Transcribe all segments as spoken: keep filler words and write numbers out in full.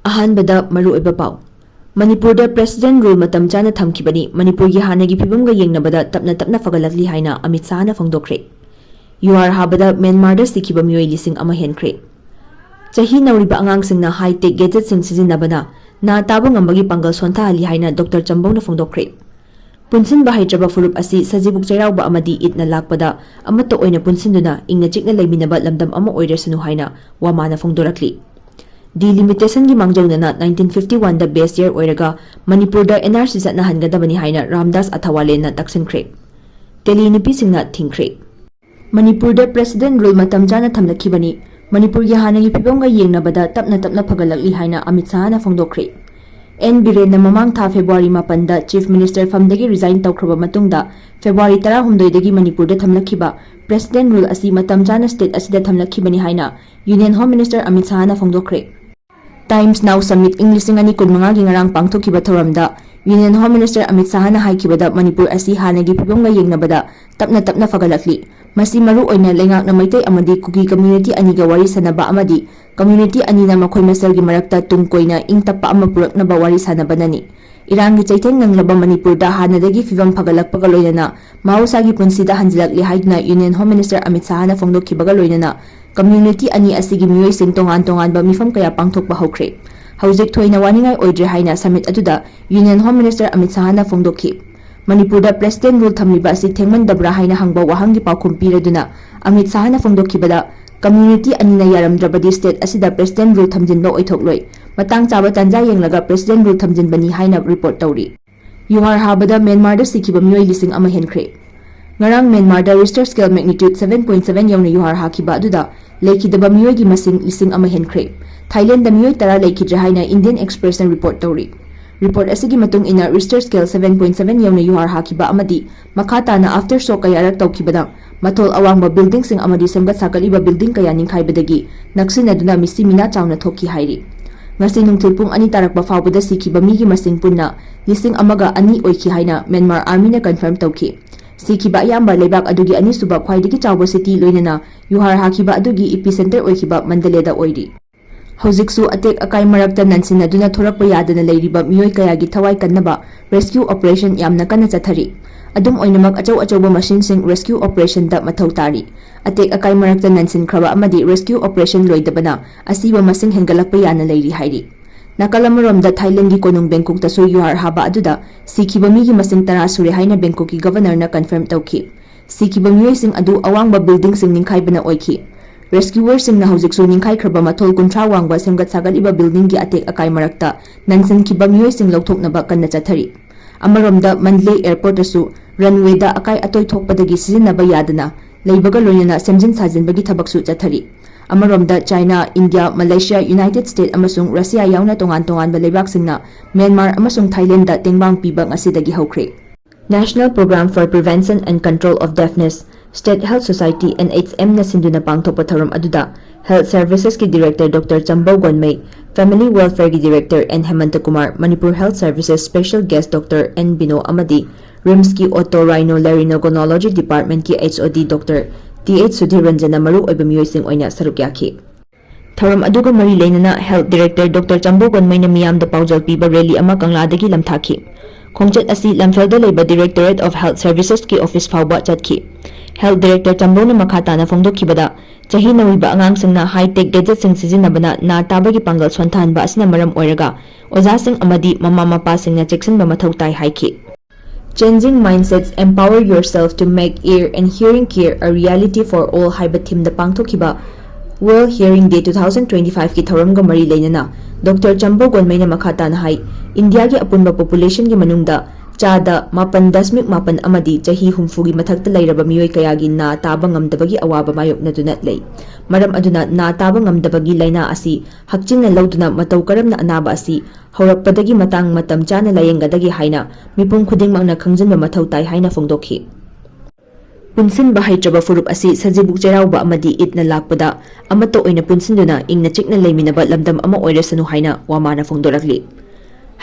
ꯑꯍꯥꯟꯕꯗ ꯃꯔꯨꯑꯣꯏꯕ ꯄꯥꯎ꯫ ꯃꯅꯤꯄꯨꯔꯗ President Rule ꯃꯇꯝ ꯆꯥꯅ ꯊꯝꯈꯤꯕꯅꯤ, ꯃꯅꯤꯄꯨꯔꯒꯤ ꯍꯥꯟꯅꯒꯤ ꯐꯤꯕꯝꯒ ꯌꯦꯡꯅꯕꯗ ꯇꯞꯅ ꯇꯞꯅ ꯐꯒꯠꯂꯛꯂꯤ ꯍꯥꯏꯅ ꯑꯃꯤꯠ ꯁꯥꯍꯅ ꯐꯣꯡꯗꯣꯛꯈ꯭ꯔꯦ꯫ ꯌꯨꯍꯥꯔ ꯍꯥꯕꯗ ꯃ꯭ꯌꯥꯟꯃꯥꯔꯗ ꯁꯤꯈꯤꯕ ꯃꯤꯑꯣꯏ ꯂꯤꯁꯤꯡ ꯑꯃ ꯍꯦꯟꯈ꯭ꯔꯦ꯫ ꯆꯍꯤ ꯅꯧꯔꯤꯕ ꯑꯉꯥꯡꯁꯤꯡꯅ high-tech gadgetꯁꯤꯡ ꯁꯤꯖꯤꯟꯅꯕꯅ ꯅꯥ ꯇꯥꯕ ꯉꯝꯕꯒꯤ ꯄꯥꯡꯒꯜ ꯁꯣꯟꯊꯍꯜꯂꯤ ꯍꯥꯏꯅ ꯗꯣꯛꯇꯔ ꯆꯝꯕꯧꯅ ꯐꯣꯡꯗꯣꯛꯈ꯭ꯔꯦ꯫ ꯄꯨꯟꯁꯤꯟꯕ ꯍꯩꯇ꯭ꯔꯕ ꯐꯨꯔꯨꯞ ꯑꯁꯤ ꯁꯖꯤꯕꯨ ꯆꯩꯔꯥꯎꯕ ꯑꯃꯗꯤ ꯏꯗꯅ ꯂꯥꯛꯄꯗ ꯑꯃꯠꯇ ꯑꯣꯏꯅ ꯄꯨꯟꯁꯤꯟꯗꯨꯅ ꯏꯪꯅ ꯆꯤꯛꯅ ꯂꯩꯃꯤꯟꯅꯕ ꯂꯝꯗꯝ ꯑꯃ ꯑꯣꯏꯔꯁꯅꯨ ꯍꯥꯏꯅ ꯋꯥꯃꯥꯅ ꯐꯣꯡꯗꯣꯔꯛꯂꯤ꯫ Delimitationꯒꯤ ꯃꯥꯡꯖꯧꯅꯅ nineteen fifty oneꯗ base year ꯑꯣꯏꯔꯒ ꯃꯅꯤꯄꯨꯔꯗ NRC ꯆꯠꯅꯍꯟꯒꯗꯕꯅꯤ ꯍꯥꯏꯅ ꯔꯥꯝꯗꯥꯁ ꯑꯊꯋꯥꯂꯦꯅ ꯇꯛꯁꯤꯟꯈ꯭ꯔꯦ꯫ ꯇꯦꯂꯤ ꯅꯨꯄꯤꯁꯤꯡꯅ ꯊꯤꯡꯈ꯭ꯔꯦ꯫ ꯃꯅꯤꯄꯨꯔꯗ President Rule ꯃꯇꯝ ꯆꯥꯅ ꯊꯝꯂꯛꯈꯤꯕꯅꯤ, ꯃꯅꯤꯄꯨꯔꯒꯤ ꯍꯥꯟꯅꯒꯤ ꯐꯤꯕꯝꯒ ꯌꯦꯡꯅꯕꯗ ꯇꯞꯅ ꯇꯞꯅ ꯐꯒꯠꯂꯛꯂꯤ ꯍꯥꯏꯅ ꯑꯃꯤꯠ ꯁꯥꯍꯅ ꯐꯣꯡꯗꯣꯛꯈ꯭ꯔꯦ꯫ ꯑꯦꯟ ꯕꯤꯔꯦꯟꯅ ꯃꯃꯥꯡ ꯊꯥ ꯐꯦꯕ꯭ꯔꯨꯋꯥꯔꯤ ꯃꯥꯄꯟꯗ Chief Minister ꯐꯝꯗꯒꯤ resign ꯇꯧꯈ꯭ꯔꯕ ꯃꯇꯨꯡꯗ ꯐꯦꯕ꯭ꯔꯨꯋꯥꯔꯤ ꯇꯔꯥꯍꯨꯝꯗꯣꯏꯗꯒꯤ ꯃꯅꯤꯄꯨꯔꯗ ꯊꯝꯂꯛꯈꯤꯕ President Rule ꯑꯁꯤ ꯃꯇꯝ ꯆꯥꯅ state ꯑꯁꯤꯗ ꯊꯝꯂꯛꯈꯤꯕꯅꯤ ꯍꯥꯏꯅ Union Home Minister Amit ꯁꯥꯍꯅ ꯐꯣꯡꯗꯣꯛꯈ꯭ꯔꯦ꯫ Times Now Summit ꯏꯪ ꯂꯤꯁꯤꯡ ꯑꯅꯤ ꯀꯨꯟꯃꯉꯥꯒꯤ ꯉꯔꯥꯡ ꯄꯥꯡꯊꯣꯛꯈꯤꯕ ꯊꯧꯔꯝꯗ Union Home Minister Amit ꯁꯥꯍꯅ ꯍꯥꯏꯈꯤꯕꯗ Manipur ꯑꯁꯤ ꯍꯥꯟꯅꯒꯤ ꯐꯤꯕꯝꯒ ꯌꯦꯡꯅꯕꯗ ꯇꯞꯅ ꯇꯞꯅ ꯐꯒꯠꯂꯛꯂꯤ꯫ ꯃꯁꯤ ꯃꯔꯨ ꯑꯣꯏꯅ ꯂꯩꯉꯥꯛꯅ ꯃꯩꯇꯩ ꯑꯃꯗꯤ ꯀꯨꯀꯤ community ꯑꯅꯤꯒ ꯋꯥꯔꯤ ꯁꯥꯅꯕ ꯑꯃꯗꯤ community ꯑꯅꯤꯅ ꯃꯈꯣꯏ ꯃꯁꯦꯜꯒꯤ ꯃꯔꯛꯇ ꯇꯨꯡ ꯀꯣꯏꯅ ꯏꯪ ꯇꯞꯄ ꯑꯃ ꯄꯨꯔꯛꯅꯕ ꯋꯥꯔꯤ ꯁꯥꯅꯕꯅꯅꯤ꯫ ꯏꯔꯥꯡꯒꯤ ꯆꯩꯊꯦꯡ ꯅꯪꯂꯕ ꯃꯅꯤꯄꯨꯔꯗ ꯍꯥꯟꯅꯗꯒꯤ ꯐꯤꯕꯝ ꯐꯒꯠꯂꯛꯄꯒ ꯂꯣꯏꯅꯅ ꯃꯍꯧꯁꯥꯒꯤ ꯄꯨꯟꯁꯤꯗ ꯍꯟꯖꯤꯜꯂꯛꯂꯤ ꯍꯥꯏꯗꯨꯅ Union Home Minister ꯑꯃꯤꯠ ꯁꯥꯍꯅ ꯐꯣꯡꯗꯣꯛꯈꯤꯕꯒ ꯂꯣꯏꯅꯅ community ꯑꯅꯤ ꯑꯁꯤꯒꯤ ꯃꯤꯑꯣꯏꯁꯤꯡ ꯇꯣꯉꯥꯟ ꯇꯣꯉꯥꯟꯕ ꯃꯤꯐꯝ ꯀꯌꯥ ꯄꯥꯡꯊꯣꯛꯄ ꯍꯧꯈ꯭ꯔꯦ꯫ ꯍꯧꯖꯤꯛ ꯊꯣꯏꯅ ꯋꯥꯅꯤꯡꯉꯥꯏ ꯑꯣꯏꯗ꯭ꯔꯦ ꯍꯥꯏꯅ summit ꯑꯗꯨꯗ Union Home Minister ꯑꯃꯤꯠ ꯁꯥꯍꯅ ꯐꯣꯡꯗꯣꯛꯈꯤ꯫ ꯃꯅꯤꯄꯨꯔꯗ President Rule ꯊꯝꯂꯤꯕ ꯑꯁꯤ ꯊꯦꯡꯃꯟꯗꯕ꯭ꯔꯥ ꯍꯥꯏꯅ ꯍꯪꯕ ꯋꯥꯍꯪꯒꯤ ꯄꯥꯎꯈꯨꯝ ꯄꯤꯔꯗꯨꯅ ꯑꯃꯤꯠ ꯁꯥꯍꯅ ꯐꯣꯡꯗꯣꯛꯈꯤꯕꯗ, community ꯑꯅꯤꯅ ꯌꯥꯔꯝꯗ꯭ꯔꯕꯗꯤ state ꯑꯁꯤꯗ President Rule ꯊꯝꯖꯤꯟꯕ ꯑꯣꯏꯊꯣꯛꯂꯣꯏ꯫ ꯃꯇꯥꯡ ꯆꯥꯕ ꯇꯥꯟꯖꯥ ꯌꯦꯡꯂꯒ President Rule ꯊꯝꯖꯤꯟꯕꯅꯤ ꯍꯥꯏꯅ report ꯇꯧꯔꯤ꯫ ꯌꯨꯍꯥꯔ ꯍꯥꯕꯗ ꯃ꯭ꯌꯥꯟꯃꯥꯔꯗ ꯁꯤꯈꯤꯕ ꯃꯤꯑꯣꯏ ꯂꯤꯁꯤꯡ ꯑꯃ ꯍꯦꯟꯈ꯭ꯔꯦ꯫ ꯉꯔꯥꯡ ꯃ꯭ꯌꯥꯟꯃꯥꯔꯗ Richter scale magnitude seven point seven ꯌꯧꯅ ꯌꯨꯍꯥꯔ ꯍꯥꯈꯤꯕ ꯑꯗꯨꯗ ꯂꯩꯈꯤꯗꯕ ꯃꯤꯑꯣꯏꯒꯤ ꯃꯁꯤꯡ ꯂꯤꯁꯤꯡ ꯑꯃ ꯍꯦꯟꯈ꯭ꯔꯦ꯫ ꯊꯥꯏꯂꯦꯟꯗ ꯃꯤꯑꯣꯏ ꯇꯔꯥ ꯂꯩꯈꯤꯗ꯭ꯔꯦ ꯍꯥꯏꯅ Indian Expressꯅ report ꯇꯧꯔꯤ꯫ Report ꯑꯁꯤꯒꯤ ꯃꯇꯨꯡ ꯏꯟꯅ Richter scale seven point seven ꯌꯧꯅ ꯌꯨꯍꯥꯔ ꯍꯥꯈꯤꯕ ꯑꯃꯗꯤ ꯃꯈꯥ ꯇꯥꯅ aftershock ꯀꯌꯥꯔꯛ ꯇꯧꯈꯤꯕꯗ ꯃꯊꯣꯜ ꯑꯋꯥꯡꯕ buildingꯁꯤꯡ ꯑꯃꯗꯤ ꯁꯦꯝꯒꯠ ꯁꯥꯒꯠꯂꯤꯕ building ꯀꯌꯥ ꯅꯤꯡꯈꯥꯏꯕꯗꯒꯤ ꯅꯛꯁꯤꯟꯅꯗꯨꯅ ꯃꯤꯁꯤ ꯃꯤꯅꯥ ꯆꯥꯎꯅ ꯊꯣꯛꯈꯤ ꯍꯥꯏꯔꯤ꯫ ꯉꯁꯤ ꯅꯨꯡꯊꯤꯜ ꯄꯨꯡ ꯑꯅꯤ ꯇꯥꯔꯛꯄ ꯐꯥꯎꯕꯗ ꯁꯤꯈꯤꯕ ꯃꯤꯒꯤ ꯃꯁꯤꯡ ꯄꯨꯟꯅ ꯂꯤꯁꯤꯡ ꯑꯃꯒ ꯑꯅꯤ ꯑꯣꯏꯈꯤ ꯍꯥꯏꯅ ꯃ꯭ꯌꯥꯟꯃꯥꯔ Armyꯅ confirm ꯇꯧꯈꯤ꯫ ꯁꯤꯈꯤꯕ ꯑꯌꯥꯝꯕ ꯂꯩꯕꯥꯛ ꯑꯗꯨꯒꯤ ꯑꯅꯤꯁꯨꯕ ꯈ꯭ꯋꯥꯏꯗꯒꯤ ꯆꯥꯎꯕ city ꯂꯣꯏꯅꯅ ꯌꯨꯍꯥꯔ ꯍꯥꯈꯤꯕ ꯑꯗꯨꯒꯤ epicenter ꯑꯣꯏꯈꯤꯕ ꯃꯟꯗꯂꯦꯗ ꯑꯣꯏꯔꯤ꯫ ꯍꯧꯖꯤꯛꯁꯨ ꯑꯇꯦꯛ ꯑꯀꯥꯏ ꯃꯔꯛꯇ ꯅꯟꯁꯤꯟꯅꯗꯨꯅ ꯊꯣꯔꯛꯄ ꯌꯥꯗꯅ ꯂꯩꯔꯤꯕ ꯃꯤꯑꯣꯏ ꯀꯌꯥꯒꯤ ꯊꯋꯥꯏ ꯀꯟꯅꯕ rescue operation ꯌꯥꯝꯅ ꯀꯟꯅ ꯆꯠꯊꯔꯤ꯫ ꯑꯗꯨꯝ ꯑꯣꯏꯅꯃꯛ, ꯑꯆꯧ ꯑꯆꯧꯕ machineꯁꯤꯡ rescue operationꯗ ꯃꯊꯧ ꯇꯥꯔꯤ꯫ ꯑꯇꯦꯛ ꯑꯀꯥꯏ ꯃꯔꯛꯇ ꯅꯟꯁꯤꯟꯈ꯭ꯔꯕ ꯑꯃꯗꯤ rescue operation ꯂꯣꯏꯗꯕꯅ ꯑꯁꯤꯕ ꯃꯁꯤꯡ ꯍꯦꯟꯒꯠꯂꯛꯄ ꯌꯥꯅ ꯂꯩꯔꯤ ꯍꯥꯏꯔꯤ꯫ ꯅꯥꯀꯜ ꯑꯃꯔꯣꯝꯗ, ꯊꯥꯏꯂꯦꯟꯒꯤ ꯀꯣꯅꯨꯡ ꯕꯦꯡꯀꯣꯛꯇꯁꯨ ꯌꯨꯍꯥꯔ ꯍꯥꯕ ꯑꯗꯨꯗ ꯁꯤꯈꯤꯕ ꯃꯤꯒꯤ ꯃꯁꯤꯡ ꯇꯔꯥ ꯁꯨꯔꯦ ꯍꯥꯏꯅ ꯕꯦꯡꯀꯣꯛꯀꯤ ꯒꯕꯔꯅꯔꯅ confirm ꯇꯧꯈꯤ꯫ ꯁꯤꯈꯤꯕ ꯃꯤꯑꯣꯏꯁꯤꯡ ꯑꯗꯨ ꯑꯋꯥꯡꯕ buildingꯁꯤꯡ ꯅꯤꯡꯈꯥꯏꯕꯅ ꯑꯣꯏꯈꯤ꯫ Rescuerꯁꯤꯡꯅ ꯍꯧꯖꯤꯛꯁꯨ ꯅꯤꯡꯈꯥꯏꯈ꯭ꯔꯕ ꯃꯊꯣꯜ ꯀꯨꯟꯊ꯭ꯔꯥ ꯋꯥꯡꯕ ꯁꯦꯝꯒꯠ ꯁꯥꯒꯠꯂꯤꯕ buildingꯒꯤ ꯑꯇꯦꯛ ꯑꯀꯥꯏ ꯃꯔꯛꯇ ꯅꯟꯁꯤꯟꯈꯤꯕ ꯃꯤꯑꯣꯏꯁꯤꯡ ꯂꯧꯊꯣꯛꯅꯕ ꯀꯟꯅ ꯆꯠꯊꯔꯤ꯫ ꯑꯃꯔꯣꯝꯗ, ꯃꯟꯗꯂꯦ airportꯇꯁꯨ runwayꯗ ꯑꯀꯥꯏ ꯑꯇꯣꯏ ꯊꯣꯛꯄꯗꯒꯤ ꯁꯤꯖꯤꯟꯅꯕ ꯌꯥꯗꯅ ꯂꯩꯕꯒ ꯂꯣꯏꯅꯅ ꯁꯦꯝꯖꯤꯟ ꯁꯥꯖꯤꯟꯕꯒꯤ ꯊꯕꯛꯁꯨ ꯆꯠꯊꯔꯤ꯫ ꯑꯃꯔꯣꯝꯗ, China, India, Malaysia, United state ꯑꯃꯁꯨꯡ ꯔꯁꯤꯌꯥ ꯌꯥꯎꯅ ꯇꯣꯉꯥꯟ ꯇꯣꯉꯥꯟꯕ ꯂꯩꯕꯥꯛꯁꯤꯡꯅ ꯃ꯭ꯌꯥꯟꯃꯥꯔ ꯑꯃꯁꯨꯡ ꯊꯥꯏꯂꯦꯟꯗ ꯇꯦꯡꯕꯥꯡ ꯄꯤꯕ ꯉꯁꯤꯗꯒꯤ ꯍꯧꯈ꯭ꯔꯦ꯫ National Programme for Prevention and Control of Deafness, State Health Society, NHMꯅ ꯁꯤꯟꯗꯨꯅ ꯄꯥꯡꯊꯣꯛꯄ ꯊꯧꯔꯝ ꯑꯗꯨꯗ Health Servicesꯀꯤ Director Doctor ꯆꯝꯕꯧ ꯒꯣꯟꯃꯩ, Family Welfareꯒꯤ Director N ꯍꯦꯃꯟꯇ Kumar, Manipur Health Services Special Guest Doctor N ꯕꯤꯅꯣ ꯑꯃꯗꯤ RIMSꯀꯤ Otorhinolaryngology Departmentꯀꯤ HOD Doctor Th Sudhir ꯔꯟꯖꯟꯅ ꯃꯔꯨ ꯑꯣꯏꯕ ꯃꯤꯑꯣꯏꯁꯤꯡ ꯑꯣꯏꯅ ꯁꯔꯨꯛ ꯌꯥꯈꯤ꯫ ꯊꯧꯔꯝ ꯑꯗꯨꯒ ꯃꯔꯤ ꯂꯩꯅꯅ Health Director Doctor ꯆꯝꯕꯧ ꯒꯣꯟꯃꯩꯅ ꯃꯤꯌꯥꯝꯗ ꯄꯥꯎꯖꯦꯜ ꯄꯤꯕ rally ꯑꯃ ꯀꯪꯂꯥꯗꯒꯤ ꯂꯝꯊꯥꯈꯤ꯫ ꯈꯣꯡꯆꯠ ꯑꯁꯤ ꯂꯝꯐꯦꯜꯗ ꯂꯩꯕ Directorate of Health Servicesꯀꯤ office ꯐꯥꯎꯕ ꯆꯠꯈꯤ꯫ Health Director ꯆꯝꯕꯧꯅ ꯃꯈꯥ ꯇꯥꯅ ꯐꯣꯡꯗꯣꯛꯈꯤꯕꯗ, ꯆꯍꯤ ꯅꯧꯔꯤꯕ ꯑꯉꯥꯡꯁꯤꯡꯅ high-tech gadgetꯁꯤꯡ ꯁꯤꯖꯤꯟꯅꯕꯅ ꯅꯥ ꯇꯥꯕꯒꯤ ꯄꯥꯡꯒꯜ ꯁꯣꯟꯊꯍꯟꯕ ꯑꯁꯤꯅ ꯃꯔꯝ ꯑꯣꯏꯔꯒ ꯑꯣꯖꯥꯁꯤꯡ ꯑꯃꯗꯤ ꯃꯃꯥ ꯃꯄꯥꯁꯤꯡꯅ ꯆꯦꯛꯁꯤꯟꯕ ꯃꯊꯧ ꯇꯥꯏ ꯍꯥꯏꯈꯤ꯫ Changing mindsets, empower yourself to make ear and hearing care a reality for all ꯍꯥꯏꯕ themeꯗ ꯄꯥꯡꯊꯣꯛꯈꯤꯕ World Hearing Day two thousand twenty fiveꯀꯤ ꯊꯧꯔꯝꯒ ꯃꯔꯤ ꯂꯩꯅꯅ Doctor ꯆꯝꯕꯧ ꯒꯣꯟꯃꯩꯅ ꯃꯈꯥ ꯇꯥꯅ ꯍꯥꯏ, ꯏꯟꯗꯤꯌꯥꯒꯤ ꯑꯄꯨꯟꯕ populationꯒꯤ ꯃꯅꯨꯡꯗ ꯆꯥꯗ ꯃꯥꯄꯟ ꯗꯁꯃꯤꯛ ꯃꯥꯄꯟ ꯑꯃꯗꯤ ꯆꯍꯤ ꯍꯨꯝꯐꯨꯒꯤ ꯃꯊꯛꯇ ꯂꯩꯔꯕ ꯃꯤꯑꯣꯏ ꯀꯌꯥꯒꯤ ꯅꯥ ꯇꯥꯕ ꯉꯝꯗꯕꯒꯤ ꯑꯋꯥꯕ ꯃꯥꯌꯣꯛꯅꯗꯨꯅ ꯂꯩ꯫ ꯃꯔꯝ ꯑꯗꯨꯅ ꯅꯥ ꯇꯥꯕ ꯉꯝꯗꯕꯒꯤ ꯂꯥꯏꯅꯥ ꯑꯁꯤ ꯍꯛꯆꯤꯟꯅ ꯂꯧꯗꯨꯅ ꯃꯇꯧ ꯀꯔꯝꯅ ꯑꯅꯥꯕ ꯑꯁꯤ ꯍꯧꯔꯛꯄꯗꯒꯤ ꯃꯇꯥꯡ ꯃꯇꯝ ꯆꯥꯅ ꯂꯥꯌꯦꯡꯒꯗꯒꯦ ꯍꯥꯏꯅ ꯃꯤꯄꯨꯝ ꯈꯨꯗꯤꯡꯃꯛꯅ ꯈꯪꯖꯤꯟꯕ ꯃꯊꯧ ꯇꯥꯏ ꯍꯥꯏꯅ ꯐꯣꯡꯗꯣꯛꯈꯤ꯫ ꯄꯨꯟꯁꯤꯟꯕ ꯍꯩꯇ꯭ꯔꯕ ꯐꯨꯔꯨꯞ ꯑꯁꯤ ꯁꯖꯤꯕꯨ ꯆꯩꯔꯥꯎꯕ ꯑꯃꯗꯤ ꯏꯗꯅ ꯂꯥꯛꯄꯗ ꯑꯃꯠꯇ ꯑꯣꯏꯅ ꯄꯨꯟꯁꯤꯟꯗꯨꯅ ꯏꯪꯅ ꯆꯤꯛꯅ ꯂꯩꯃꯤꯟꯅꯕ ꯂꯝꯗꯝ ꯑꯃ ꯑꯣꯏꯔꯁꯅꯨ ꯍꯥꯏꯅ ꯋꯥꯃꯥꯅ ꯐꯣꯡꯗꯣꯔꯛꯂꯤ꯫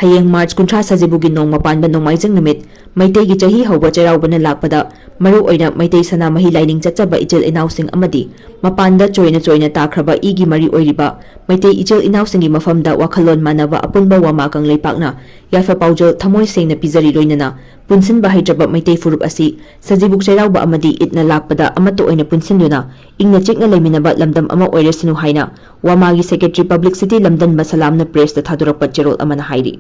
ꯍꯌꯦꯡ ꯃꯥꯔꯆ ꯀꯨꯟꯊ꯭ꯔꯥ ꯁꯖꯤꯕꯨꯒꯤ ꯅꯣꯡꯃ ꯄꯥꯟꯕ ꯅꯣꯡꯃꯥꯏꯖꯤꯡ ꯅꯨꯃꯤꯠ ꯃꯩꯇꯩꯒꯤ ꯆꯍꯤ ꯍꯧꯕ ꯆꯩꯔꯥꯎꯕꯅ ꯂꯥꯛꯄꯗ, ꯃꯔꯨ ꯑꯣꯏꯅ ꯃꯩꯇꯩ ꯁꯅꯥꯃꯍꯤ ꯂꯥꯏꯅꯤꯡ ꯆꯠꯆꯕ ꯏꯆꯤꯜ ꯏꯅꯥꯎꯁꯤꯡ ꯑꯃꯗꯤ ꯃꯄꯥꯟꯗ ꯆꯣꯏꯅ ꯆꯣꯏꯅ ꯇꯥꯈ꯭ꯔꯕ ꯏꯒꯤ ꯃꯔꯤ ꯑꯣꯏꯔꯤꯕ ꯃꯩꯇꯩ ꯏꯆꯤꯜ ꯏꯅꯥꯎꯁꯤꯡꯒꯤ ꯃꯐꯝꯗ ꯋꯥꯈꯜꯂꯣꯟ ꯃꯥꯟꯅꯕ ꯑꯄꯨꯟꯕ ꯋꯥꯃꯥ ꯀꯪꯂꯩꯄꯥꯛꯅ ꯌꯥꯏꯐ ꯄꯥꯎꯖꯦꯜ ꯊꯃꯣꯏ ꯁꯦꯡꯅ ꯄꯤꯖꯔꯤ꯫ ꯂꯣꯏꯅꯅ ꯄꯨꯟꯁꯤꯟꯕ ꯍꯩꯇ꯭ꯔꯕ ꯃꯩꯇꯩ ꯐꯨꯔꯨꯞ ꯑꯁꯤ ꯁꯖꯤꯕꯨ ꯆꯩꯔꯥꯎꯕ ꯑꯃꯗꯤ ꯏꯗꯅ ꯂꯥꯛꯄꯗ ꯑꯃꯠꯇ ꯑꯣꯏꯅ ꯄꯨꯟꯁꯤꯟꯗꯨꯅ ꯏꯪꯅ ꯆꯤꯛꯅ ꯂꯩꯃꯤꯟꯅꯕ ꯂꯝꯗꯝ ꯑꯃ ꯑꯣꯏꯔꯁꯅꯨ ꯍꯥꯏꯅ ꯋꯥꯃꯥꯒꯤ ꯁꯦꯀ꯭ꯔꯦꯇꯔꯤ ꯄꯕ꯭ꯂꯤꯛꯁꯤꯇꯤ ꯂꯝꯗꯟꯕ ꯁꯂꯥꯝꯅ ꯄ꯭ꯔꯦꯁꯇ ꯊꯥꯗꯣꯔꯛꯄ ꯆꯦꯔꯣꯜ ꯑꯃꯅ ꯍꯥꯏꯔꯤ꯫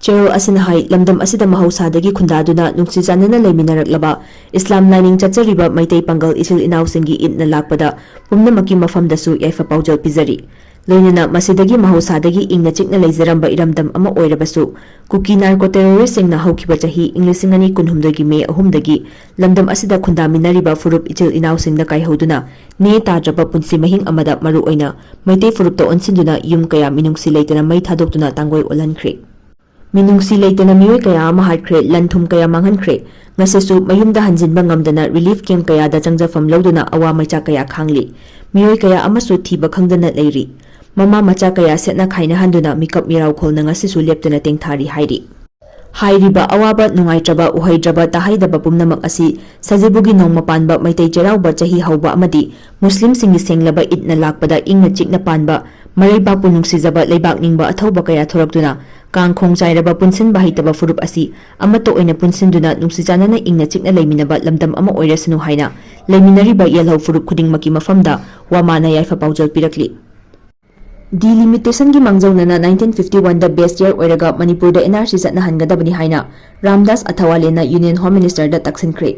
ꯆꯦꯔꯣꯜ ꯑꯁꯤꯅ ꯍꯥꯏ, ꯂꯝꯗꯝ ꯑꯁꯤꯗ ꯃꯍꯧꯁꯥꯗꯒꯤ ꯈꯨꯟꯗꯥꯗꯨꯅ ꯅꯨꯡꯁꯤ ꯆꯥꯟꯅꯅ ꯂꯩꯃꯤꯟꯅꯔꯛꯂꯕ ꯏꯁꯂꯥꯝ ꯂꯥꯏꯅꯤꯡ ꯆꯠꯆꯔꯤꯕ ꯃꯩꯇꯩ ꯄꯥꯡꯒꯜ ꯏꯆꯤꯜ ꯏꯅꯥꯎꯁꯤꯡꯒꯤ ꯏꯗꯅ ꯂꯥꯛꯄꯗ ꯄꯨꯝꯅꯃꯛꯀꯤ ꯃꯐꯝꯗꯁꯨ ꯌꯥꯏꯐ ꯄꯥꯎꯖꯦꯜ ꯄꯤꯖꯔꯤ꯫ ꯂꯣꯏꯅꯅ ꯃꯁꯤꯗꯒꯤ ꯃꯍꯧꯁꯥꯗꯒꯤ ꯏꯪꯅ ꯆꯤꯛꯅ ꯂꯩꯖꯔꯝꯕ ꯏꯔꯝꯗꯝ ꯑꯃ ꯑꯣꯏꯔꯕꯁꯨ, ꯀꯨꯀꯤ ꯅꯥꯔꯀꯣ ꯇꯦꯔꯣꯔꯤꯁꯁꯤꯡꯅ ꯍꯧꯈꯤꯕ ꯆꯍꯤ ꯏꯪ ꯂꯤꯁꯤꯡ ꯑꯅꯤ ꯀꯨꯟꯍꯨꯝꯗꯣꯏꯒꯤ ꯃꯦ ꯑꯍꯨꯝꯗꯒꯤ ꯂꯝꯗꯝ ꯑꯁꯤꯗ ꯈꯨꯟꯗꯥꯃꯤꯟꯅꯔꯤꯕ ꯐꯨꯔꯨꯞ ꯏꯆꯤꯜ ꯏꯅꯥꯎꯁꯤꯡꯗ ꯀꯥꯏꯍꯧꯗꯨꯅ ꯅꯦ ꯇꯥꯗ꯭ꯔꯕ ꯄꯨꯟꯁꯤ ꯃꯍꯤꯡ ꯑꯃꯗ, ꯃꯔꯨ ꯑꯣꯏꯅ ꯃꯩꯇꯩ ꯐꯨꯔꯨꯞꯇ ꯑꯣꯟꯁꯤꯟꯗꯨꯅ ꯌꯨꯝ ꯀꯌꯥ ꯃꯤꯅꯨꯡꯁꯤ ꯂꯩꯇꯅ ꯃꯩ ꯊꯥꯗꯣꯛꯇꯨꯅ ꯇꯥꯡꯒꯣꯏ ꯑꯣꯜꯍꯟꯈ꯭ꯔꯦ꯫ ꯃꯤꯅꯨꯡꯁꯤ ꯂꯩꯇꯅ ꯃꯤꯑꯣꯏ ꯀꯌꯥ ꯑꯃ ꯍꯥꯠꯈ꯭ꯔꯦ, ꯂꯟ ꯊꯨꯝ ꯀꯌꯥ ꯃꯥꯡꯍꯟꯈ꯭ꯔꯦ꯫ ꯉꯁꯤꯁꯨ ꯃꯌꯨꯝꯗ ꯍꯟꯖꯤꯟꯕ ꯉꯝꯗꯅ ꯔꯤꯂꯤꯐ ꯀꯦꯝꯞ ꯀꯌꯥꯗ ꯆꯪꯖꯐꯝ ꯂꯧꯗꯨꯅ ꯑꯋꯥ ꯃꯩꯆꯥꯛ ꯀꯌꯥ ꯈꯥꯡꯂꯤ꯫ ꯃꯤꯑꯣꯏ ꯀꯌꯥ ꯑꯃꯁꯨ ꯊꯤꯕ ꯈꯪꯗꯅ ꯂꯩꯔꯤ꯫ ꯃꯃꯥ ꯃꯆꯥ ꯀꯌꯥ ꯁꯦꯠꯅ ꯈꯥꯏꯅꯍꯟꯗꯨꯅ ꯃꯤꯀꯞ ꯃꯤꯔꯥꯎ ꯈꯣꯜꯅ ꯉꯁꯤꯁꯨ ꯂꯦꯞꯇꯅ ꯇꯦꯡꯊꯥꯔꯤ ꯍꯥꯏꯔꯤ꯫ ꯍꯥꯏꯔꯤꯕ ꯑꯋꯥꯕ, ꯅꯨꯡꯉꯥꯏꯇ꯭ꯔꯕ, ꯎꯍꯩꯗ꯭ꯔꯕ, ꯇꯥꯍꯩꯗꯕ ꯄꯨꯝꯅꯃꯛ ꯑꯁꯤ ꯁꯖꯤꯕꯨꯒꯤ ꯅꯣꯡꯃ ꯄꯥꯟꯕ ꯃꯩꯇꯩ ꯆꯩꯔꯥꯎꯕ ꯆꯍꯤ ꯍꯧꯕ ꯑꯃꯗꯤ ꯃꯨꯁꯂꯤꯝꯁꯤꯡꯒꯤ ꯁꯦꯡꯂꯕ ꯏꯗꯅ ꯂꯥꯛꯄꯗ ꯏꯪꯅ ꯆꯤꯛꯅ ꯄꯥꯟꯕ, ꯃꯔꯩꯕꯥꯛꯄꯨ ꯅꯨꯡꯁꯤꯖꯕ, ꯂꯩꯕꯥꯛ ꯅꯤꯡꯕ ꯑꯊꯧꯕ ꯀꯌꯥ ꯊꯣꯔꯛꯇꯨꯅ ꯀꯥꯡ ꯈꯣꯡ ꯆꯥꯏꯔꯕ ꯄꯨꯟꯁꯤꯟꯕ ꯍꯩꯇꯕ ꯐꯨꯔꯨꯞ ꯑꯁꯤ ꯑꯃꯠꯇ ꯑꯣꯏꯅ ꯄꯨꯟꯁꯤꯟꯗꯨꯅ ꯅꯨꯡꯁꯤ ꯆꯥꯟꯅꯅ ꯏꯪꯅ ꯆꯤꯛꯅ ꯂꯩꯃꯤꯟꯅꯕ ꯂꯝꯗꯝ ꯑꯃ ꯑꯣꯏꯔꯁꯅꯨ ꯍꯥꯏꯅ ꯂꯩꯃꯤꯟꯅꯔꯤꯕ ꯌꯦꯜꯍꯧ ꯐꯨꯔꯨꯞ ꯈꯨꯗꯤꯡꯃꯛꯀꯤ ꯃꯐꯝꯗ ꯋꯥꯃꯥꯅ ꯌꯥꯏꯐ ꯄꯥꯎꯖꯦꯜ ꯄꯤꯔꯛꯂꯤ꯫ ꯗꯤꯂꯤꯃꯤꯇꯦꯁꯟꯒꯤ ꯃꯥꯡꯖꯧꯅꯅ ꯅꯥꯏꯟꯇꯤꯟ ꯐꯤꯐꯇꯤ ꯋꯥꯟꯗ ꯕꯦꯁ ꯌꯔ ꯑꯣꯏꯔꯒ ꯃꯅꯤꯄꯨꯔꯗ ꯑꯦꯟ ꯑꯥꯔ ꯁꯤ ꯆꯠꯅꯍꯟꯒꯗꯕꯅꯤ ꯍꯥꯏꯅ ꯔꯥꯝꯗꯥꯁ ꯑꯊꯋꯥꯂꯦꯅ ꯌꯨꯅꯤꯌꯟ ꯍꯣꯝ ꯃꯤꯅꯤꯁꯇꯔꯗ ꯇꯛꯁꯤꯟꯈ꯭ꯔꯦ꯫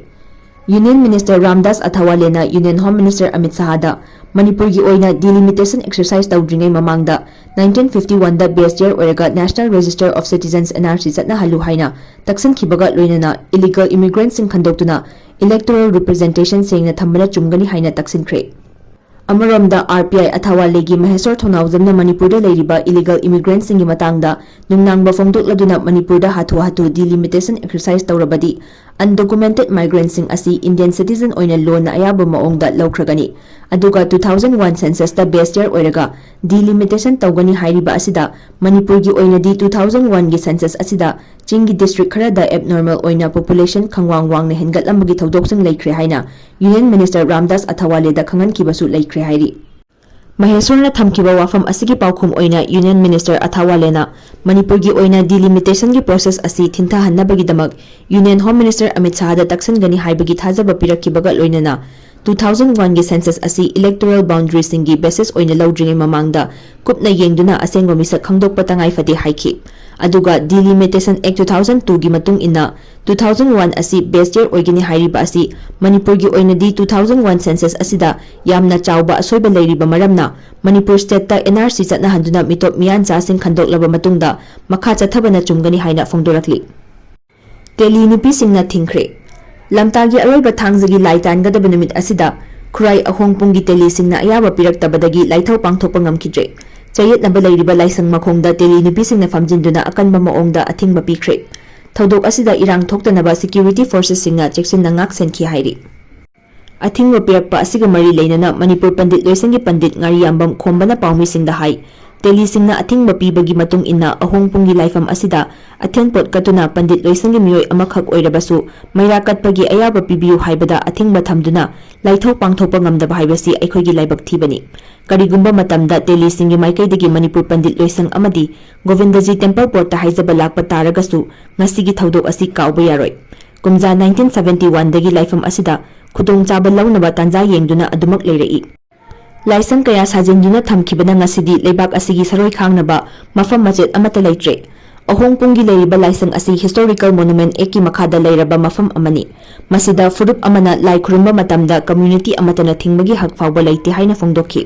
ꯌꯨꯅꯤꯌꯟ ꯃꯤꯅꯤꯁꯇꯔ ꯔꯥꯝꯗꯥꯁ ꯑꯊꯋꯥꯂꯦꯅ ꯌꯨꯅꯤꯌꯟ ꯍꯣꯝ ꯃꯤꯅꯤꯁꯇꯔ ꯑꯃꯤꯠ ꯁꯍꯥꯗ ꯃꯅꯤꯄꯨꯔꯒꯤ ꯑꯣꯏꯅ ꯗꯤꯂꯤꯃꯤꯇꯦꯁꯟ ꯑꯦꯛꯁꯔꯁꯥꯏꯁ ꯇꯧꯗ꯭ꯔꯤꯉꯩ ꯃꯃꯥꯡꯗ ꯅꯥꯏꯟꯇꯤꯟ ꯐꯤꯐꯇꯤ ꯋꯥꯟꯗ ꯕꯦꯁ ꯌꯔ ꯑꯣꯏꯔꯒ national register of citizens, N R C, ꯆꯠꯅꯍꯜꯂꯨ ꯍꯥꯏꯅ ꯇꯛꯁꯤꯟꯈꯤꯕꯒ ꯂꯣꯏꯅꯅ ꯏꯂꯤꯒꯦꯜ ꯏꯃꯤꯒ꯭ꯔꯦꯟꯠꯁꯤꯡ ꯈꯟꯗꯣꯛꯇꯨꯅ ꯏꯂꯦꯛꯇꯣꯔꯦꯜ ꯔꯤꯄ꯭ꯔꯖꯦꯟꯇꯦꯁꯟ ꯁꯦꯡꯅ ꯊꯝꯕꯅ ꯆꯨꯝꯒꯅꯤ ꯍꯥꯏꯅ ꯇꯛꯁꯤꯟꯈ꯭ꯔꯦ꯫ ꯑꯃꯔꯣꯝꯗ, ꯑꯥꯔ ꯄꯤ ꯑꯥꯏ ꯑꯊꯋꯥꯂꯦꯒꯤ ꯃꯍꯦꯁꯣꯔ ꯊꯧꯅꯥꯎꯖꯝꯅ ꯃꯅꯤꯄꯨꯔꯗ ꯂꯩꯔꯤꯕ ꯏꯂꯤꯒꯦꯜ ꯏꯃꯤꯒ꯭ꯔꯦꯟꯠꯁꯤꯡꯒꯤ ꯃꯇꯥꯡꯗ ꯅꯨꯡꯅꯥꯡꯕ ꯐꯣꯡꯗꯣꯛꯂꯗꯨꯅ ꯃꯅꯤꯄꯨꯔꯗ ꯍꯥꯊꯨ ꯍꯥꯊꯨ ꯗꯤꯂꯤꯃꯤꯇꯦꯁꯟ ꯑꯦꯛꯁꯔꯁꯥꯏꯁ ꯇꯧꯔꯕꯗꯤ undocumented migrantꯁꯤꯡ ꯑꯁꯤ Indian citizen ꯑꯣꯏꯅ ꯂꯣꯟꯅ ꯑꯌꯥꯕ ꯃꯑꯣꯡꯗ ꯂꯧꯈ꯭ꯔꯒꯅꯤ꯫ ꯑꯗꯨꯒ two thousand one censusꯇ base year ꯑꯣꯏꯔꯒ delimitation ꯇꯧꯒꯅꯤ ꯍꯥꯏꯔꯤꯕ ꯑꯁꯤꯗ ꯃꯅꯤꯄꯨꯔꯒꯤ ꯑꯣꯏꯅꯗꯤ two thousand oneꯒꯤ census ꯑꯁꯤꯗ ꯆꯤꯡꯒꯤ district ꯈꯔꯗ abnormal ꯑꯣꯏꯅ population ꯈꯪꯋꯥꯡ ꯋꯥꯡꯅ ꯍꯦꯟꯒꯠꯂꯝꯕꯒꯤ ꯊꯧꯗꯣꯛꯁꯤꯡ ꯂꯩꯈ꯭ꯔꯦ ꯍꯥꯏꯅ Union Minister ꯔꯥꯝꯗꯥꯁ ꯑꯊꯋꯥꯂꯦꯗ ꯈꯪꯍꯟꯈꯤꯕꯁꯨ ꯂꯩꯈ꯭ꯔꯦ ꯍꯥꯏꯔꯤ꯫ ꯃꯍꯦꯁ꯭ꯋꯔꯅ ꯊꯝꯈꯤꯕ ꯋꯥꯐꯝ ꯑꯁꯤꯒꯤ ꯄꯥꯎꯈꯨꯝ ꯑꯣꯏꯅ Union Minister ꯑꯊꯋꯥꯂꯦꯅ ꯃꯅꯤꯄꯨꯔꯒꯤ ꯑꯣꯏꯅ delimitationꯒꯤ process ꯑꯁꯤ ꯊꯤꯟꯊꯍꯟꯅꯕꯒꯤꯗꯃꯛ Union Home Minister ꯑꯃꯤꯠ ꯁꯥꯍꯗ ꯇꯛꯁꯤꯟꯒꯅꯤ ꯍꯥꯏꯕꯒꯤ ꯊꯥꯖꯕ ꯄꯤꯔꯛꯈꯤꯕꯒ ꯂꯣꯏꯅꯅ two thousand oneꯒꯤ census ꯑꯁꯤ electoral boundaryꯁꯤꯡꯒꯤ basis ꯑꯣꯏꯅ ꯂꯧꯗ꯭ꯔꯤꯉꯩ ꯃꯃꯥꯡꯗ ꯀꯨꯞꯅ ꯌꯦꯡꯗꯨꯅ ꯑꯁꯦꯡꯕ ꯃꯤꯁꯛ ꯈꯪꯗꯣꯛꯄ ꯇꯉꯥꯏ ꯐꯗꯦ ꯍꯥꯏꯈꯤ꯫ ꯑꯗꯨꯒ Delimitation Act two thousand twoꯒꯤ ꯃꯇꯨꯡ ꯏꯟꯅ two thousand one ꯑꯁꯤ base year ꯑꯣꯏꯒꯅꯤ ꯍꯥꯏꯔꯤꯕ ꯑꯁꯤ ꯃꯅꯤꯄꯨꯔꯒꯤ ꯑꯣꯏꯅꯗꯤ two thousand one census ꯑꯁꯤꯗ ꯌꯥꯝꯅ ꯆꯥꯎꯕ ꯑꯁꯣꯏꯕ ꯂꯩꯔꯤꯕ ꯃꯔꯝꯅ ꯃꯅꯤꯄꯨꯔ stateꯇ N R C ꯆꯠꯅꯍꯟꯗꯨꯅ ꯃꯤꯇꯣꯞ ꯃꯤꯌꯥꯟꯆꯥꯁꯤꯡ ꯈꯟꯗꯣꯛꯂꯕ ꯃꯇꯨꯡꯗ ꯃꯈꯥ ꯆꯠꯊꯕꯅ ꯆꯨꯝꯒꯅꯤ ꯍꯥꯏꯅ ꯐꯣꯡꯗꯣꯔꯛꯂꯤ꯫ ꯇꯦꯂꯤ ꯅꯨꯄꯤꯁꯤꯡꯅ ꯊꯤꯡꯈ꯭ꯔꯦ꯫ ꯂꯝꯇꯥꯒꯤ ꯑꯔꯣꯏꯕ ꯊꯥꯡꯖꯒꯤ ꯂꯥꯏ ꯇꯥꯟꯒꯗꯕ ꯅꯨꯃꯤꯠ ꯑꯁꯤꯗ ꯈꯨꯔꯥꯏ ꯑꯍꯣꯡꯄꯨꯡꯒꯤ ꯇꯦꯂꯤꯁꯤꯡꯅ ꯑꯌꯥꯕ ꯄꯤꯔꯛꯇꯕꯗꯒꯤ ꯂꯥꯏꯊꯧ ꯄꯥꯡꯊꯣꯛꯄ ꯉꯝꯈꯤꯗ꯭ꯔꯦ꯫ ꯆꯌꯦꯠꯅꯕ ꯂꯩꯔꯤꯕ ꯂꯥꯏꯁꯪ ꯃꯈꯣꯡꯗ ꯇꯦꯂꯤ ꯅꯨꯄꯤꯁꯤꯡꯅ ꯐꯝꯖꯤꯟꯗꯨꯅ ꯑꯀꯟꯕ ꯃꯑꯣꯡꯗ ꯑꯊꯤꯡꯕ ꯄꯤꯈ꯭ꯔꯦ꯫ ꯊꯧꯗꯣꯛ ꯑꯁꯤꯗ ꯏꯔꯥꯡ ꯊꯣꯛꯇꯅꯕ security forcesꯁꯤꯡꯅ ꯆꯦꯛꯁꯤꯟꯅ ꯉꯥꯛ ꯁꯦꯟꯈꯤ ꯍꯥꯏꯔꯤ꯫ ꯑꯊꯤꯡꯕ ꯄꯤꯔꯛꯄ ꯑꯁꯤꯒ ꯃꯔꯤ ꯂꯩꯅꯅ ꯃꯅꯤꯄꯨꯔ ꯄꯟꯗꯤꯠ ꯂꯣꯏꯁꯪꯒꯤ ꯄꯟꯗꯤꯠ ꯉꯥꯔꯤꯌꯥꯝꯕꯝ ꯈꯣꯝꯕꯅ ꯄꯥꯎꯃꯤꯁꯤꯡꯗ ꯍꯥꯏ, ꯇꯦꯂꯤꯁꯤꯡꯅ ꯑꯊꯤꯡꯕ ꯄꯤꯕꯒꯤ ꯃꯇꯨꯡ ꯏꯟꯅ ꯑꯍꯣꯡꯄꯨꯡꯒꯤ ꯂꯥꯏꯐꯝ ꯑꯁꯤꯗ ꯑꯊꯦꯟ ꯄꯣꯠ ꯀꯠꯇꯨꯅ ꯄꯟꯗꯤꯠ ꯂꯣꯏꯁꯪꯒꯤ ꯃꯤꯑꯣꯏ ꯑꯃꯈꯛ ꯑꯣꯏꯔꯕꯁꯨ ꯃꯩꯔꯥ ꯀꯠꯄꯒꯤ ꯑꯌꯥꯕ ꯄꯤꯕꯤꯌꯨ ꯍꯥꯏꯕꯗ ꯑꯊꯤꯡꯕ ꯊꯝꯗꯨꯅ ꯂꯥꯏꯊꯧ ꯄꯥꯡꯊꯣꯛꯄ ꯉꯝꯗꯕ ꯍꯥꯏꯕꯁꯤ ꯑꯩꯈꯣꯏꯒꯤ ꯂꯥꯏꯕꯛ ꯊꯤꯕꯅꯤ꯫ ꯀꯔꯤꯒꯨꯝꯕ ꯃꯇꯝꯗ ꯇꯦꯂꯤꯁꯤꯡꯒꯤ ꯃꯥꯏꯀꯩꯗꯒꯤ ꯃꯅꯤꯄꯨꯔ ꯄꯟꯗꯤꯠ ꯂꯣꯏꯁꯪ ꯑꯃꯗꯤ ꯒꯣꯕꯤꯟꯗꯖꯤ temple boardꯇ ꯍꯥꯏꯖꯕ ꯂꯥꯛꯄ ꯇꯥꯔꯒꯁꯨ ꯉꯁꯤꯒꯤ ꯊꯧꯗꯣꯛ ꯑꯁꯤ ꯀꯥꯎꯕ ꯌꯥꯔꯣꯏ꯫ ꯀꯨꯝꯖꯥ nineteen seventy oneꯗꯒꯤ ꯂꯥꯏꯐꯝ ꯑꯁꯤꯗ ꯈꯨꯗꯣꯡꯆꯥꯕ ꯂꯧꯅꯕ ꯇꯥꯟꯖꯥ ꯌꯦꯡꯗꯨꯅ ꯑꯗꯨꯃꯛ ꯂꯩꯔꯛꯏ꯫ ꯂꯥꯏꯁꯪ ꯀꯌꯥ ꯁꯥꯖꯤꯟꯗꯨꯅ ꯊꯝꯈꯤꯕꯅ ꯉꯁꯤꯗꯤ ꯂꯩꯕꯥꯛ ꯑꯁꯤꯒꯤ ꯁꯔꯣꯏ ꯈꯥꯡꯅꯕ ꯃꯐꯝ ꯃꯆꯦꯠ ꯑꯃꯠꯇ ꯂꯩꯇ꯭ꯔꯦ꯫ ꯑꯍꯣꯡꯄꯨꯡꯒꯤ ꯂꯩꯔꯤꯕ ꯂꯥꯏꯁꯪ ꯑꯁꯤ Historical Monument Actꯀꯤ ꯃꯈꯥꯗ ꯂꯩꯔꯕ ꯃꯐꯝ ꯑꯃꯅꯤ꯫ ꯃꯁꯤꯗ ꯐꯨꯔꯨꯞ ꯑꯃꯅ ꯂꯥꯏ ꯈꯨꯔꯨꯝꯕ ꯃꯇꯝꯗ community ꯑꯃꯠꯇꯅ ꯊꯤꯡꯕꯒꯤ ꯍꯛ ꯐꯥꯎꯕ ꯂꯩꯇꯦ ꯍꯥꯏꯅ ꯐꯣꯡꯗꯣꯛꯈꯤ꯫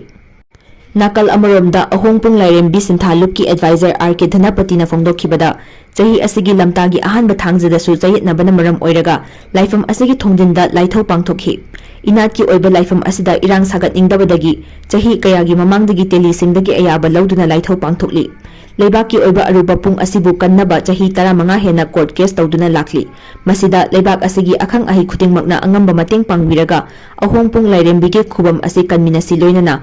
ꯅꯥꯀꯜ ꯑꯃꯔꯣꯝꯗ ꯑꯍꯣꯡꯄꯨꯡ ꯂꯥꯏꯔꯦꯝꯕꯤ ꯁꯤꯟꯊꯥ ꯂꯨꯞꯀꯤ advisor R K ꯙꯅꯄꯇꯤꯅ ꯐꯣꯡꯗꯣꯛꯈꯤꯕꯗ, ꯆꯍꯤ ꯑꯁꯤꯒꯤ ꯂꯝꯇꯥꯒꯤ ꯑꯍꯥꯟꯕ ꯊꯥꯡꯖꯗꯁꯨ ꯆꯌꯦꯠꯅꯕꯅ ꯃꯔꯝ ꯑꯣꯏꯔꯒ ꯂꯥꯏꯐꯝ ꯑꯁꯤꯒꯤ ꯊꯣꯡꯖꯤꯟꯗ ꯂꯥꯏꯊꯧ ꯄꯥꯡꯊꯣꯛꯈꯤ꯫ ꯏꯅꯥꯠꯀꯤ ꯑꯣꯏꯕ ꯂꯥꯏꯐꯝ ꯑꯁꯤꯗ ꯏꯔꯥꯡ ꯁꯥꯒꯠꯅꯤꯡꯗꯕꯗꯒꯤ ꯆꯍꯤ ꯀꯌꯥꯒꯤ ꯃꯃꯥꯡꯗꯒꯤ ꯇꯦꯂꯤꯁꯤꯡꯗꯒꯤ ꯑꯌꯥꯕ ꯂꯧꯗꯨꯅ ꯂꯥꯏꯊꯧ ꯄꯥꯡꯊꯣꯛꯂꯤ꯫ ꯂꯩꯕꯥꯛꯀꯤ ꯑꯣꯏꯕ ꯑꯔꯨꯕ ꯄꯨꯡ ꯑꯁꯤꯕꯨ ꯀꯟꯅꯕ ꯆꯍꯤ ꯇꯔꯥꯃꯉꯥ ꯍꯦꯟꯅ court case ꯇꯧꯗꯨꯅ ꯂꯥꯛꯂꯤ꯫ ꯃꯁꯤꯗ ꯂꯩꯕꯥꯛ ꯑꯁꯤꯒꯤ ꯑꯈꯪ ꯑꯍꯩ ꯈꯨꯗꯤꯡꯃꯛꯅ ꯑꯉꯝꯕ ꯃꯇꯦꯡ ꯄꯥꯡꯕꯤꯔꯒ ꯑꯍꯣꯡꯄꯨꯡ ꯂꯥꯏꯔꯦꯝꯕꯤꯒꯤ ꯈꯨꯕꯝ ꯑꯁꯤ ꯀꯟꯃꯤꯟꯅꯁꯤ, ꯂꯣꯏꯅꯅ